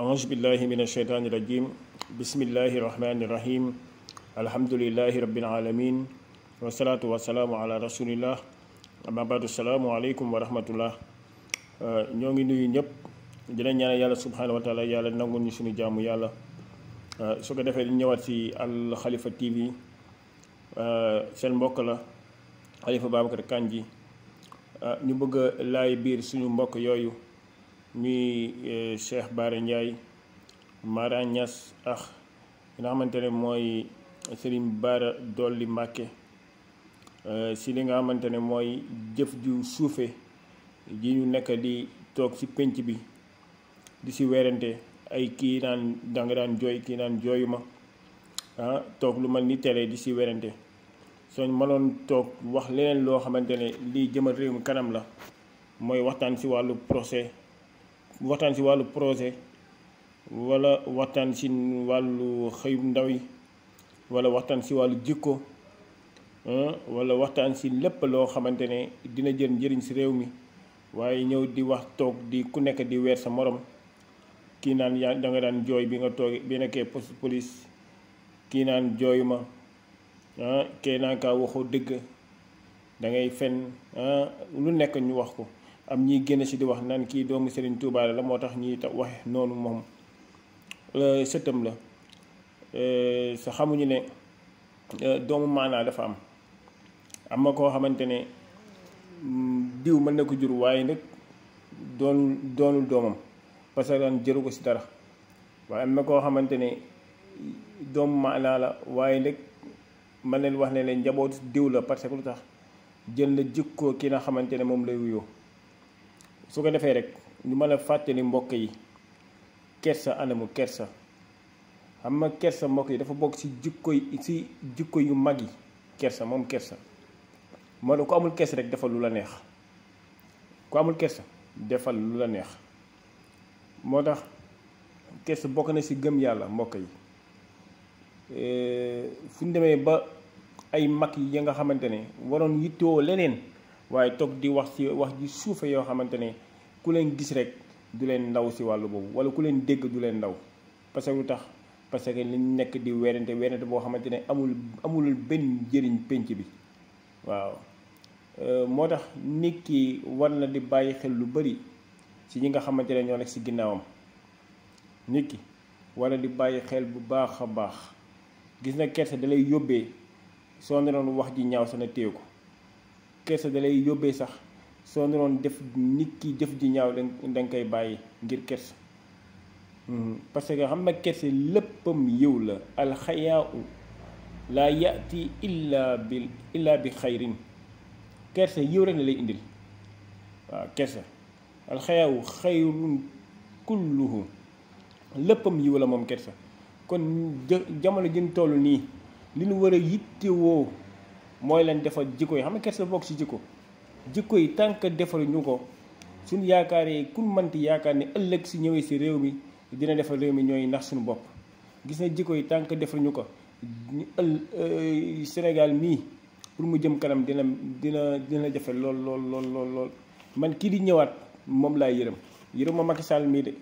أعوذ بالله من الشيطان الرجيم بسم الله الرحمن الرحيم الحمد لله رب العالمين والصلاة والسلام على رسول الله أما بعد السلام عليكم ورحمة الله ñoo ngi nuyu ñëpp dina ñaan yàlla subhanahu wa taala yàlla nangul ñu suñu jaamu yàlla su ko defee di ñëwaat si Al Khalifa TV seen mbokk la Khalifa Babacar Kandji ñu bëgg a laay biir suñu mbokk yooyu ñuy Cheikh Bara Ndiaye Mara Niass ak nga xamante ne mooy Serigne Bara Dolly Mbacké si li nga xamante ne mooy jëf ju suufe ji ñu nekk di toog ci pénc bi di ci werante ay kii naan danga daan jooy kii naan jooyu ma toog lu mel ni télé di ci werante soo mënoon toog wax leneen loo xamante ne lii jëmal réew mi kanam la mooy waxtaan ci wàllu projet wala waxtaan ci wàllu xëyu ndaw yi wala waxtaan ci wàllu jikko wala waxtaan ci lépp loo xamante ne dina jël njëriñ ci réew mi waaye ñëw di wax toog di ku nekk di weer sa morom kii naan yaa da nga daan jooy bi nga toog bi nekkee poste police kii naan jooyu ma kee naan kaa waxoo dëgg da ngay fen lu nekk ñu wax ko am ñiy génn ci di wax naan kii doomu Serigne Touba la moo tax ñuy waxe noonu moom sëtëm la sa xamuñu ne doomu maanaa dafa am na koo xamante ne diw mën na ko jur waaye nag doonul doomam parce que daan jëru ko ci dara waaye am na koo xamante ne doomu maanaa la waaye nag mën leen wax ne leen njaboot diw la parce que lu tax jël na jikkoo ki nga xamante ne moom lay wuyoo su ko defee rek ñu mën a fàttali mbokk yi kersa anamu kersa xam nga kersa mbokk yi dafa bokk ci jikko yu mag yi kersa moom kersa moo tax ku amul kersa rek defal lu la neex ku amul kersa defal lu la neex moo tax kersa bokk na ci gëm yàlla mbokk yi fu ñu demee ba ay mag yi nga xamante ne waroon yittewoo leneen waaye toog di wax ci wax ji suufe yoo xamante ne ku leen gis rek du leen ndaw ci wàllu boobu wala ku leen dégg du leen ndaw parce que lu tax parce que li ñu nekk di werante boo xamante ne amul benn njëriñ pénc bi waaw moo tax nit ki war na di bàyyi xel lu bari ci ñi nga xamante ne ñoo nekk ci ginnaawam nit ki war na di bàyyi xel bu baax a baax gis na kersa da lay yóbbee soo naroon wax ji ñaaw sa na téye ko kersa da lay yóbbee sax soo naroon def nit ki jëf ji ñaaw danga koy bàyyi ngir kersa parce que xam na kersa léppam yiw la alxayaa laa yati illa bi xayrin kersa yiw rek la lay indil waaw kersa alxayaawu xayrun kulluhu léppam yiw la moom kersa kon jamono jën toll nii li ñu war a yittewoo mooy leen defar jikko yi xam nga kersa bokk ci jikko yi tant que defaruñu ko suñu yaakaaree ku mënti yaakaar ne ëllëg si ñëwee ci réew mi dina defar réew mi ñooy nax suñu bopp gis na jikko yi tant que defaruñu ko Sénégal mii pour mu jëm kanam dina jafe lool man kii di ñëwaat moom laa yërëm ma Macky Sall mii de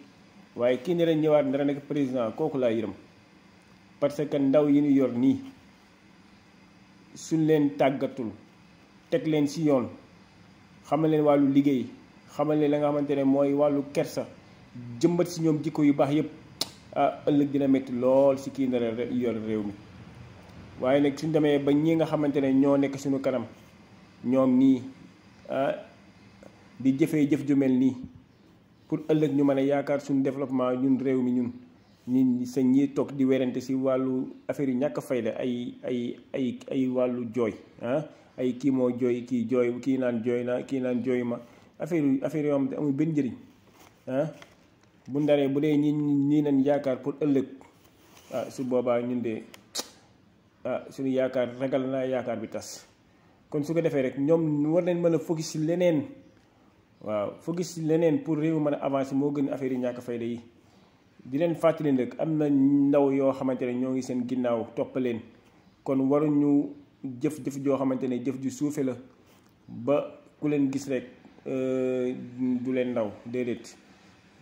waaye kii ne ren ñëwaat dara nekk président kooku laa yërëm parce que ndaw yi ñu yor nii suñ leen tàggatul teg leen ci yoon xamal leen wàllu liggéey xamal leen la nga xamante ne mooy wàllu kersa jëmbat ci ñoom jikko yu baax yépp ëllëg dina metti lool ci kii nar a yor réew mi waaye nag suñ demee ba ñi nga xamante ne ñoo nekk suñu kanam ñoom nii di jëfee jëf ju mel nii pour ëllëg ñu mën a yaakaar suñu développement ñun réew mi ñun sa ñi toog di werante ci wàllu affaire yu ñàkk fayda ay wàllu jooy ay kii moo jooy kii jooy kii naan jooy na kii naan jooy ma affaire yoo xam ne amul benn njëriñ bu ndaree bu dee ñi nañ yaakaar pour ëllëg su boobaa ñun de suñu yaakaar ragal naa yaakaar bi tas kon su ko defee rek ñoom war nañ mën a focus ci leneen waaw focus ci leneen pour réew mën a avancer moo gën affaire yi ñàkk fayda yi di leen fàttali rek am na ndaw yoo xamante ne ñoo ngi seen ginnaaw toppaleen kon waruñu jëf joo xamante ne jëf ju suufe la ba ku leen gis rek du leen ndaw déedéet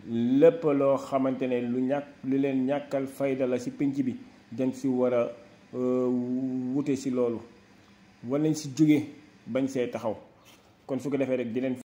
lépp loo xamante ne lu leen ñàkkal fayda la ci pénc bi dañ ci war a wute ci loolu war nañ ci jóge bañ see taxaw kon su ko defee rek di leen